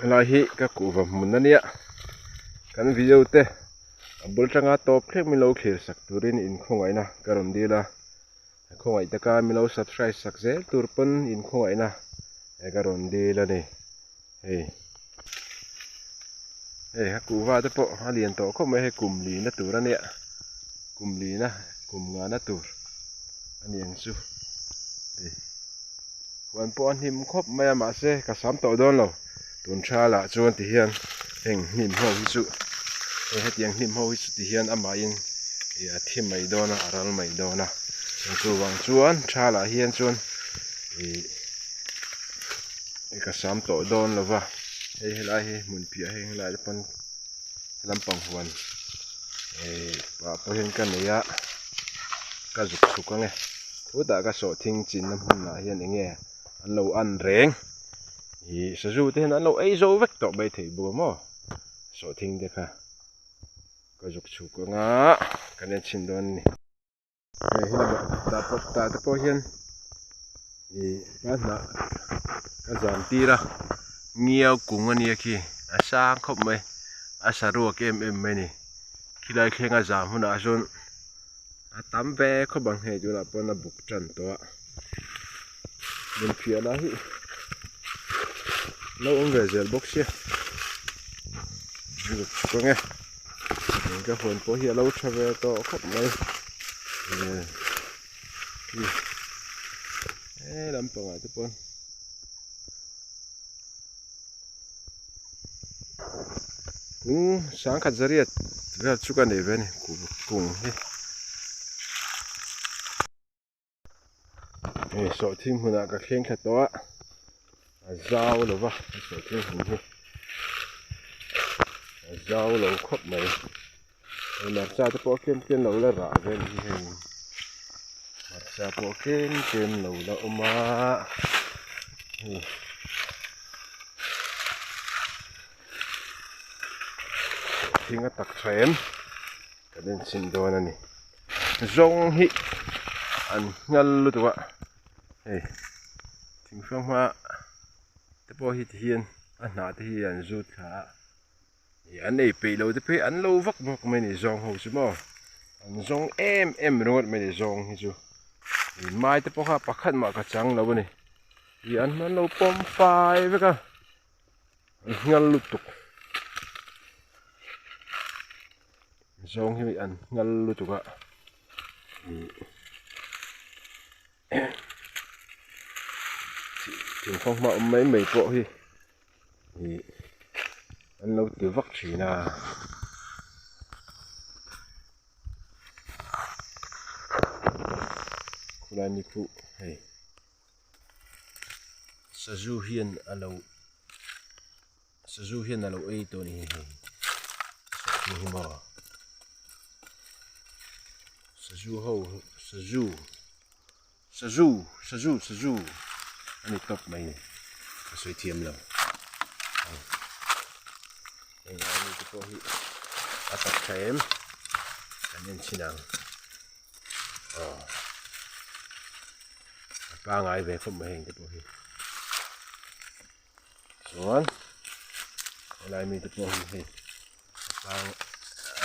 Helai hi ka kuhva hmun a nia kan video te a bul tanga tawp thleng min lo thlir sak turin inkhawngaihna ka rawn dil a khawngaih taka min lo subscribe sak zel tur pawn inkhawngaihna ka rawn dil a ni hei hei a kuhva te pawh a lian tawh khawp mai hei kum lina tur a nia kum lina kum ngana tur a ni ang chu hei. Huan pawh a hnim khawp mai a mahse ka sam tawh dawn lo tun tha lah chuan ti hian heng hnim ho hi chu hei hetiang hnim ho hi chu ti hian amahin ih a thi mai dawn a a ral mai dawn a chuvang chuan tha lah hian chuan ih ka sam tawh dawn lo va hei helai hi hmun piah heng helai te pawn lampang huan ih ah pawh hian ka nei a ka zuk chhuk ang e. Khutah ka sawhthing chinna hmunah hian eng nge an lo an reng ih sazu te hian an lo ei zo vek tawh mai thei bawk a maw sawhthing te kha ka zuk chhuk anga kan en chhin dawn a ni hei hi lamah tah pawh tah te pawh hian ih ka hnah ka zam tir a ngiau kung a nia khi a sang khawp mai a saruak em em mai a ni khilai thleng a zam hunah chuan. A tam ve khawp ang hei tunah pawn a buk tan tawh a min phiah lah hi lo awm ve zel bawk sia zuk chhuk ang e eng ka huan pawh hi a lo tha ve tawh khawp mai he lampangah te pawn. Kung sangkhat zariat vel chu ka nei ve a ni kung hi hei sawhthing hmunah ka thleng thla tawh a a zau lo va sawhthing hmun hi a zau lo khawp mai hei hmarcha te pawh tlem tlem lo la rah ve a ni hi hei hmarcha pawh tlem tlem lo la awm a hei. Thing a tak tha em kan en chhin dawn a ni zawng hi an nghal lutuk a hei thing hrang hma te pawh hi ti hian a hnah te hi an zut thla a ih an ei peih lo te phei an lo vak bawk mai a ni zawng ho chu maw an zawng em em ringawt mai a ni zawng hi chu ih mai te pawh kha pakhat mah ka chang lo a ni ih an an lo pawm fai vek a. An nghal lutuk zawng hi an nghal lutuk a ih thingfang hma awm mai mai pawh hi ih an lo ti vak thin a. Khulai ni khuh hei. Sazu hian a lo sazu hian a lo ei tawh a ni hei sazu hi maw sazu ho sazu sazu sazu sazu a ni tawp mai ni ka sawi thiam lo heng lai mi te pawh hi a tak tha em kan en chhin ang. Aw a pangai ve khawp mai heng te pawh hi chuan helai mi te pawh hi hei a pang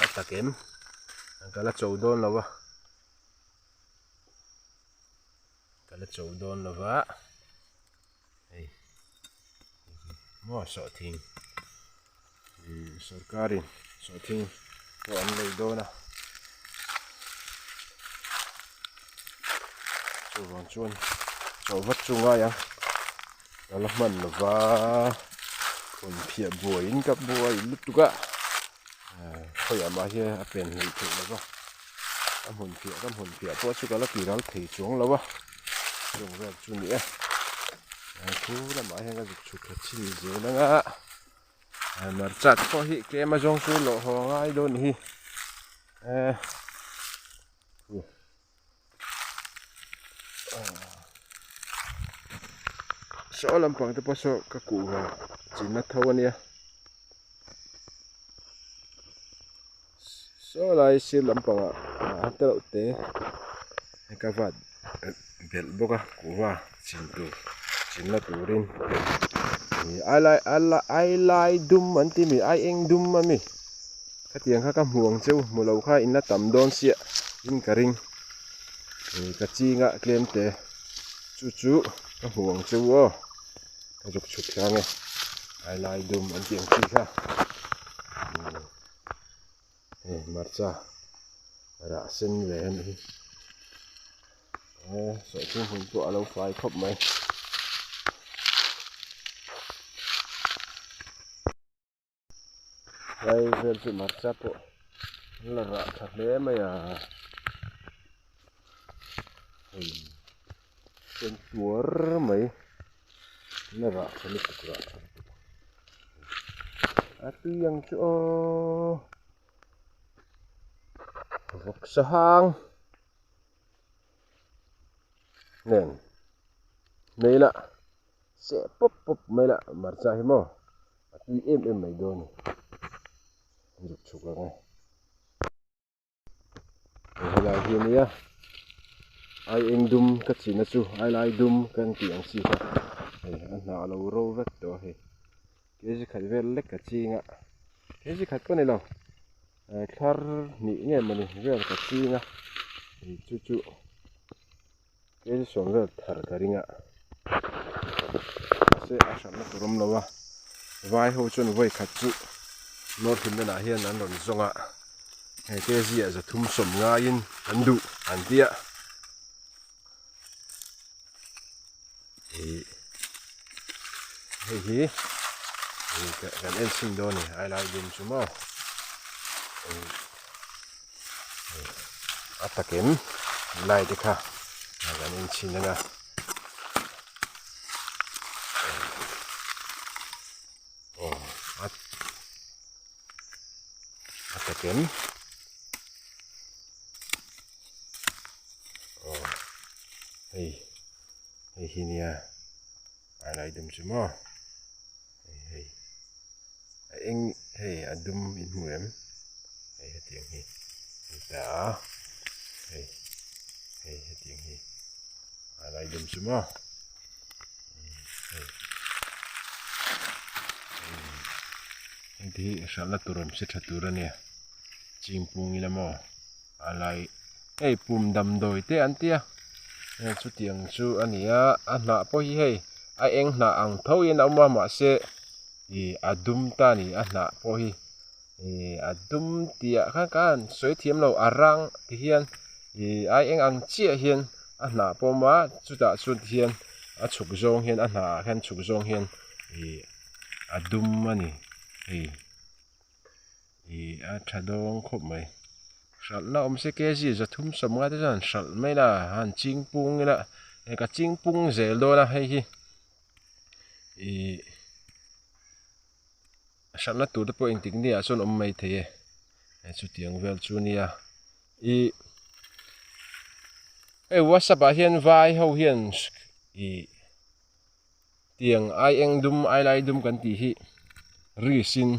a tak em an kal a cho dawn lo a kal a cho dawn lo va hei maw sawhthing Ihh sorkarin sawhthing pawh an lei dawn a chuvang chuan chawh vat chu ngai ang ka la hman lo va hawn phiah buaiin ka buai lutuk a khawiah mah hian a pen hleih theih lo va a hmun phiah ka hmun phiah pawh chu ka la ti ral thei chuang lo a chung vel chu a ni e thu lamah hian ka zuk chhuk thla chin zel ang a. Hmarcha te pawh hi tlem a zawng chu lawh haw a ngai dawn hi eh saw lampang te pawh saw ka kuh ve chinna tho a nia saw lai sir lampangah a te reuh te ka vat belh bawk a kuhva chin tur chinna turin. Ih ai lai ai lai ai lai dum an ti mi ai eng dum a mi khatiang kha ka hmu ang cheu hmu lo kha in la tam dawn siah in ka ring ih ka ching a tlem te chu chu ka hmu ang cheu aw ka zuk chhuk tlang e ai lai dum an tih ang chi kha hei hmarcha rah sen ve a nih hi eh sawhthing hmun pawh a lo fai khawp mai. Lai vel chu hmarcha pawh an la rah tha hle mai a hei sen tuar mai an la rah tha lutuk rah tha lutuk a tui ang chu aw vawksa hang nen nei la seh pawp pawp mai la hmarcha hi maw a tui em em mai dawn a ni zuk chhuk ang e. Helai hi ania ai eng dum ka china chu ai lai dum kan tih ang chi kha hei a hnah alo ro vek tawh a hei kg khat vel lek ka ching a kg khat pawh a ni lo thlar hnih nge mawni vel ka ching a hei chu chu kg sawm vel thar ka ring a mahse a hranna tur awm lo a vai ho chuan vawi khat chu north inland ah hian an rawn zawng a hei kg ah zathum sawm ngaiin an duh an ti a ih hei hi ih kan en chhin dawn a ni a lai dum chu maw a takin lai te kha kan en chhin ang a aw a a takin aw hei hei hi nia a lai dum chu maw hei hei a eng hei a dum in hmu em hei hetiang hi a ni ta a hei hei hetiang hi a lai dum chu maw hei heng te hi hralhna tur awm se tha tur a nia chingpung ila maw a lai hei pum damdawi te an tia heng chutiang chu a ni a a hnah pawh hi hei a eng hnah ang tho in a awm a mahse ih a dum ta a ni a hnah pawh hi ih a dum tih ah khan ka han sawi thiam lo a rang ti hian ih a eng ang chiah hian a hnah pawh a awm a chutah chuan ti hian a chhuk zawng hian a hnah ah hian chhuk zawng hian ih a dum a ni hei. Ih a tha dawng khawp mai hralhna awm se kg 350 te chuan hralh mai la han ching pung ila hei ka ching pung zel dawn a hei hi ih hralhna tur te pawh engtik ni ah chuan awm mai thei e hei chutiang vel chu nia ih hei whatsapp ah hian vai ho hian ih Tiang ai eng dum ai lai dum kan tih hi risk in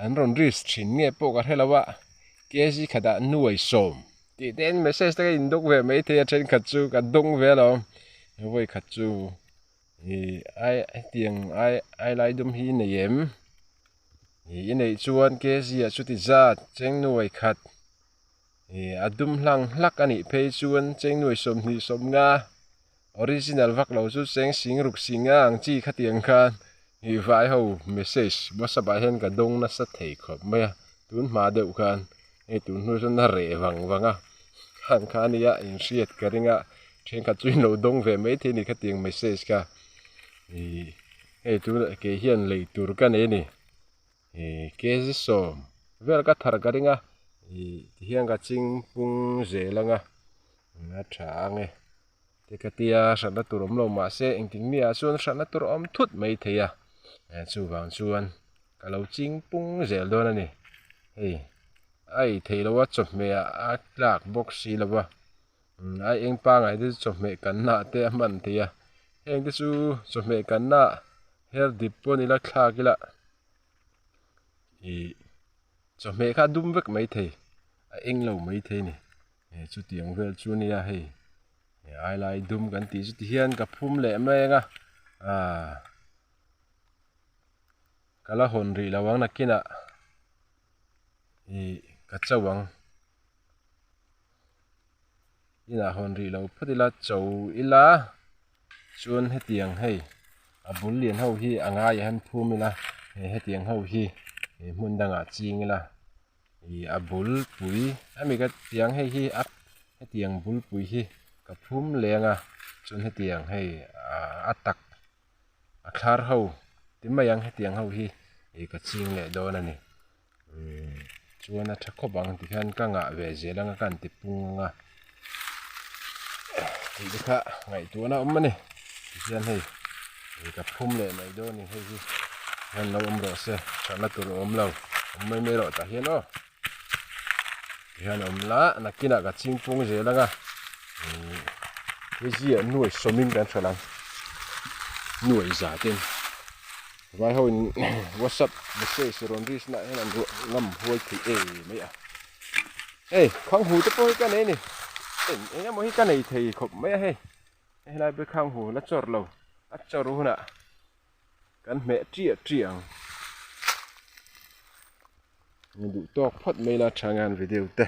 an rawn risk thin nge pawh ka hre lo a kg khatah nuai sawm tih te in message te ka in dawk ve mai thei a thenkhat chu ka dawng ve alawm vawi khat chu ih ai hetiang ai ai lai dum hi i nei em ih i neih chuan kg ah chuti zat cheng nuai khat ih a dum hlang hlak a nih phei chuan cheng nuai sawmhnih sawmnga. Original vak lo chu cheng sing ruk sing a ang chi khatiang khan ih vai ho message whatsapp ah hian ka dawng nasa thei khawp mai a tun hma deuh khan hei tun hnu chuan a reh vang vang a khang kha ania inhriat ka ring a thenkhat chu in lo dawng ve mai thei a ni khatiang message kha ih hei tunah kei hian lei tur ka nei a ni ih kg sawm vel ka thar ka ring a ih tihian ka ching pung zel ang a a tha ang e. Te ka tia hranna tur awm lo mahse engtin mi ah chuan hranna tur a awm thut mai thei a eh chuvang chuan ka lo ching pung zel dawn a ni hei a ei theih loh a chawhmeh ah a tlak bawk si lo va umm a eng pangai te chu chawhmeh kanna ah te a hman theih a heng te chu chawhmeh kanna ah her dip pawh ni ila thlak ila ih chawhmeh kha a dum vek mai thei a eng lo mai thei a ni. Eh chutiang vel chu nia hei ai lai dum kan tih chu ti hian ka phum leh mai ang a ah. Ka la hawn rih lo ang nakinah ih ka cho ang. Inah hawn rih lo phawt ila cho ila chuan hetiang hei a bul lian ho hi a ngaiah hian phum ila hei hetiang ho hi hmun dangah ching ila ih a bul pui ami ka tiang hei hi a hetiang bul pui hi ka phum leng a chuan hetiang hei a tak a thlar ho ti mai ang hetiang ho hi ih ka ching leh dawn a ni umm chuan a tha khawp ang tikhian ka ngah ve zel anga ka han ti pung anga tih te kha ngaihtuahna a awm a ni tikhian hei ih ka phum leh mai dawn a ni hei hi hian lo awm rawh se thatna tur a awm lo awm mai mai rawh tah hian aw tihian awm la nakinah ka ching pung zel anga ihh kg ah nuai sawmin kan hralh ang nuai za ten vai ho in whatsapp message rawn reach na ah hian an ruah ngam huai thei em mai a hei khang hu te pawh hi ka nei a ni eng eng emaw hi ka nei thei khawp mai a hei helai pawh hi khang hu la chawr lo a chawr hunah kan hmeh ṭiah ṭiah ang. Duh tawk phawt mai la tha nge han video te.